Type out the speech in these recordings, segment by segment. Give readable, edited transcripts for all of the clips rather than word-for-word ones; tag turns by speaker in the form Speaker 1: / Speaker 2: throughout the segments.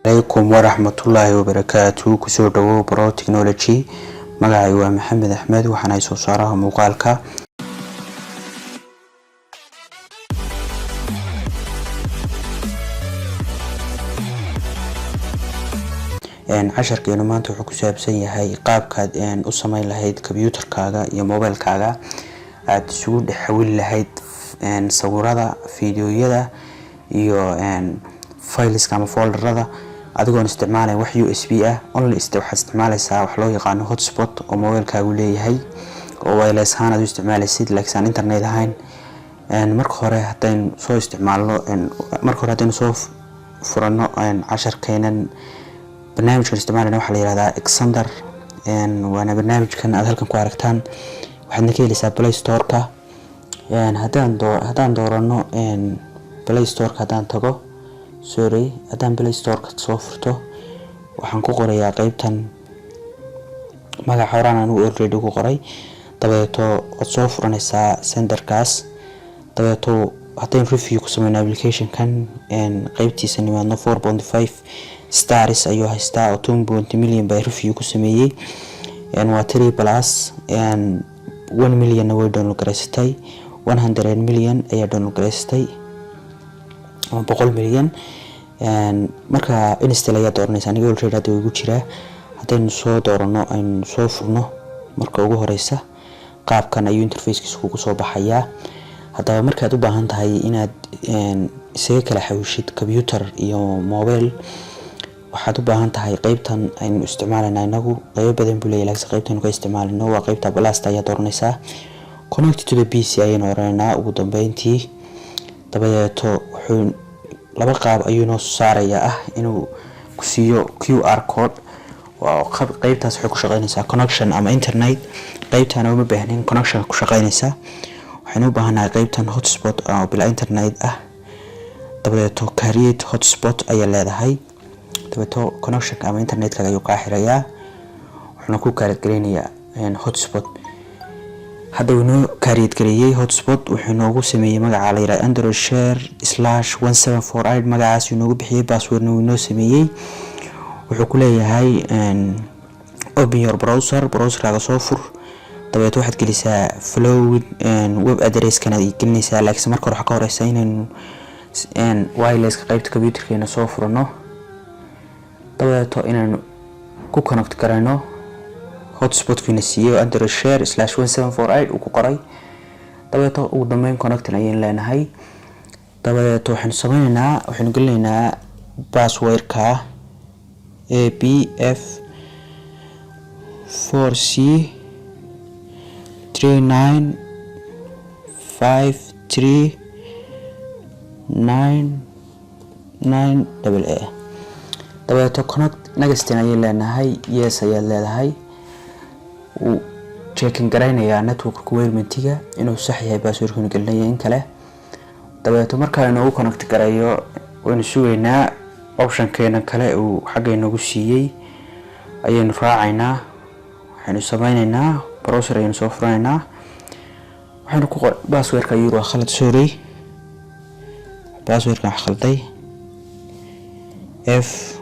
Speaker 1: Calaykum waraxmatullaahi wabarakaatu. Kusoo dhawow Bro Technology. Magacay waa Maxamed Axmed, waxaan ahay soo saaraha muuqaalka. Casharkeenu maanta wuxuu ku saabsan yahay qaabkaad u sameyn lahayd computerkaaga iyo mobilekaaga aada isugu dhex xawili lahayd sawirada, fiidiyoyada iyo fileska ama folderada, adigoon isticmaalaya wax USB ah. Only waxaad isticmaaleysaa wax loo yaqaano hotspot oo mobilekaagu leeyahay, oo wireless ahaan aad u isticmaaleysid, laakiin aan internet ahayn. Marka hore haddaynu soo isticmaalno, marka hore haddaynu soo furano casharkeenan, barnaamijkan isticmaalana waxaa la yihahdaa Xender, waana barnaamijkan aad halkan ku aragtaan. Waxaadna ka heleysaa Play Storeka. Haddaan doorano Play Storeka, haddaan tago, sorry, haddaan Play Storeka soo furto, waxaan ku qorayaa qeybtan magaca horaan anigu already ku qoray. Dabeeto waad soo furanaysaa Xenderkaas. Dabeeto haddaynu review ku sameyno applicationkan, qeybtiisa nimaadno, 4.5 stars ayuu haystaa, oo 2 point million baa review ku sameeyey. Waa 3 plus 1 millionna way download garaysatay, 100 million ayaa download garaysatay ama 100 milyan. Marka install ayaa dooranaysa. Aniga already hadda igu jiraa. Haddaynu soo doorano, aynu soo furno, marka ugu horeysa qaabkan ayuu interfacekiisa kugu soo baxayaa. Haddaba markaad u baahan tahay inaad isaga kala xawishid computer iyo mobile, waxaad u baahan tahay qeybtan aynu isticmaalayna. Inagu qeybo badan buu leeyahay, laakiin qeybtaynu ka isticmaalayno waa qeybta plusta ayaa dooranaysaa. Connect to the PC ayaynu oranaynaa ugu dambeyntii. Dabadeeto wuxuu laba qaab ayuu noo saarayaa, ah inuu ku siiyo QR code. Qeybtaas waxay ku shaqeynaysaa connection ama internet. Qeybtana uma baahnin connection ku shaqeynaysaa. Waxaynu u baahannahay qeybtan hotspot oo bila internet ah. Dabadeeto create hotspot ayaa leedahay. Dabeeto connectionka ama internetka ayuu kaa xirayaa, wuxuuna ku create gareynayaa hotspot. Hadda wuu inoo create gareeyey hotspot. Wuxuu inoogu sameeyey magaca la yiraahdo Android share/1748. Magacaas inoogu bixiyey, passwordna wuu inoo sameeyey. Wuxuu ku leeyahay "Open your browser", browserkaaga soo fur. Dabeeto waxaad gelisaa following web addresskan aad gelinaysaa, laakiinse marka hore waxaa ka horeysa inaynu wirelesska qeybta computerkeena soo furano. Dabadeeto inaynu ku connect garayno hotspotkiina siiyey oo Android share/1748 uu ku qoray. Dabeeto ugu dambeyn connecting ayaynu leenahay. Dabadeeto waxaynu sameyneynaa, waxaynu gelinaynaa passwordka ABF4C395399 AA. Dabeeto connect nextin ayay leenahay. Yes ayaad leedahay. Wuu checking garaynayaa network requirementiga inuu sax yahay passwordkanu gelinaya in kale. Dabeeto markaa inoogu connect garayo, waynu sugaynaa. Optionkeena kale uu xagga inoogu siiyey ayaynu raacaynaa. Waxaynu sameyneynaa browser ayaynu soo furanaynaa. Waxaynu ku qor passwordka ayuu waa khalad. Sorry, passwordkan wax khalday. F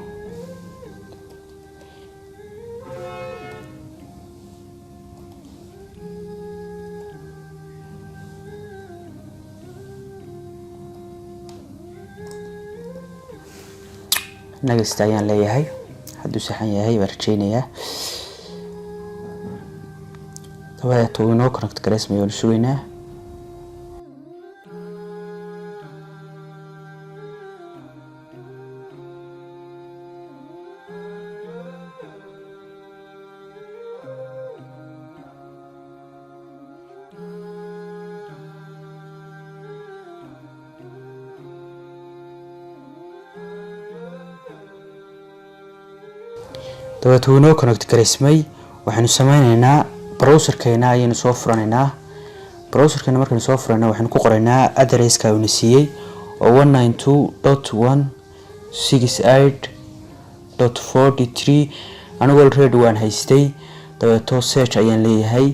Speaker 1: next ayaan leeyahay. Hadduu saxan yahay baan rajeynayaa. Dabadeet wuu inoo connect gareysmaya, waanu sugaynaa. Dabeet wuu inoo connect gareysmay. Waxaynu sameyneynaa browserkeena ayaynu soo furanaynaa. Browserkeena markaynu soo furayno, waxaynu ku qoraynaa addresska uuna siiyey oo 192.168.43. Anigu already waan haystay. Dabeeto search ayaan leeyahay.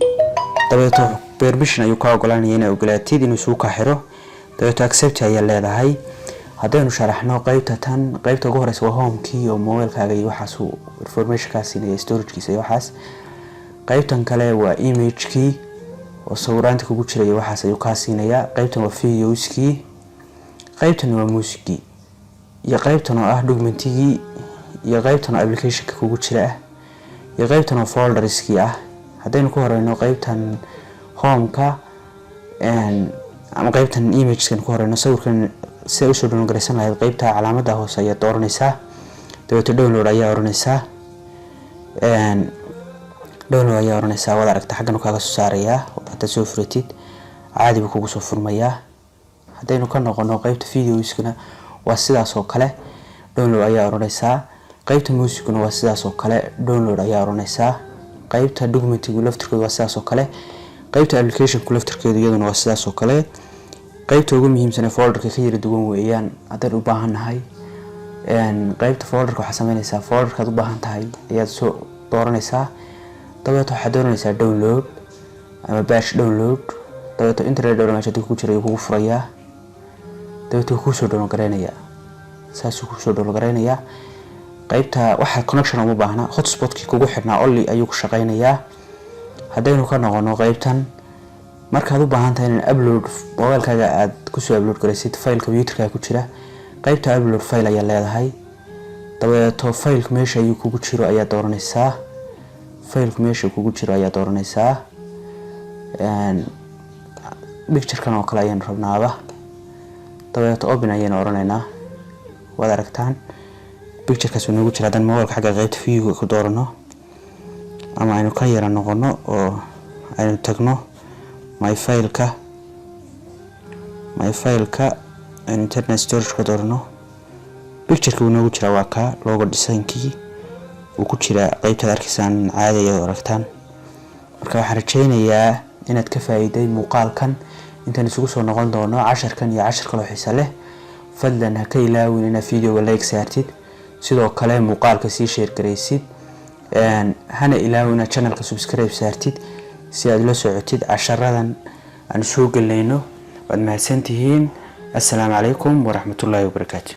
Speaker 1: Dabeeto permission ayuu kaa ogolaanaya inaad ogolaatid inuu isugu kaa xiro. Dabeeto accept ayaa leedahay. Haddaynu sharaxno qeybta tan, qeybta ugu horeysa waa homekii oo mobilkaaga iyo waxaas uu information kaa siinaya, storagekiisa iyo waxaas. Qeybtan kale waa imagekii oo sawiraanta kugu jira iyo waxaas ayuu kaa siinayaa. Qeybtan waa videoskii, qeybtan waa muusigii, iyo qeybtan oo ah documentigii, iyo qeybtan oo applicationka kugu jira ah, iyo qeybtan oo folderskii ah. Haddaynu ku horeyno qeybtan homeka ama qeybtan imageskan ku horeyno, sawirkan sida usoo download garaysan lahayd, qeybta calaamada hoose ayaad dooranaysaa, dabeeto download ayaa oranaysaa. Download ayaa oranaysaa. Waad aragta, xaggan kaaga soo saarayaa. Haddaad soo furatid, caadi buu kugu soo furmayaa. Haddaynu ka noqono qeybta videoskana, waa sidaas oo kale, download ayaa oranaysaa. Qeybta muusiguna waa sidaas oo kale, download ayaa oranaysaa. Qeybta documentigu laftirkeedu waa sidaas oo kale. Qeybta applicationku laftirkeedu iyaduna waa sidaas oo kale. Qeybta ugu muhiimsan ee folderka ka yara duwan weeyaan. Haddaynu u baahan nahay qeybta folderka, waxaad sameynaysaa folderkaad u baahan tahay ayaad soo dooranaysaa, dabeeto waxaad dooranaysaa download ama batch download. Dabeeto internet download meesha hadii kugu jira ayuu kugu furayaa, dabeeto wuu kuusoo download gareynayaa. Saasuu kuusoo download gareynayaa. Qeybta waxa connection uma baahna, hotspotkii kugu xidhnaa only ayuu ku shaqeynayaa. Haddaynu ka noqono qeybtan, markaad u baahan tahay inaad upload mobilkaaga aad kusoo upload garaysid file computerkaaga ku jira, qeybta upload file ayaa leedahay. Dabeeto fileka meesha ayuu kugu jiro ayaa dooranaysaa. Fileku meesha kugu jiro ayaa dooranaysaa. Picturekan oo kale ayaynu rabnaaba. Dabeeto open ayaynu oranaynaa. Waad aragtaan, picturekaas uu noogu jira. Haddaan mobilka xagga qeybta viewga ku doorano ama aynu ka yara noqono oo aynu tagno my fileka, my fileka aynu internet storage ka doorano, pictureka uu noogu jiraa. Waa kaa logo designkii uu ku jiraa. Qeybtaad arkaysaan caadi ayaad aragtaan. Marka waxaan rajeynayaa inaad ka faa'iiday muuqaalkan. Intaan isugu soo noqon doono casharkan iyo cashar kaloo xiisa leh, fadlan ha ka ilaawin inaad videoga like saartid, sidoo kale muuqaalka sii share garaysid, hana ilaawin inaad channelka subscribe saartid si aad ula socotid casharadan aan soo gelinayno. Waad mahadsantihiin. Assalaamu calaykum waraxmatullaahi wabarakaatu.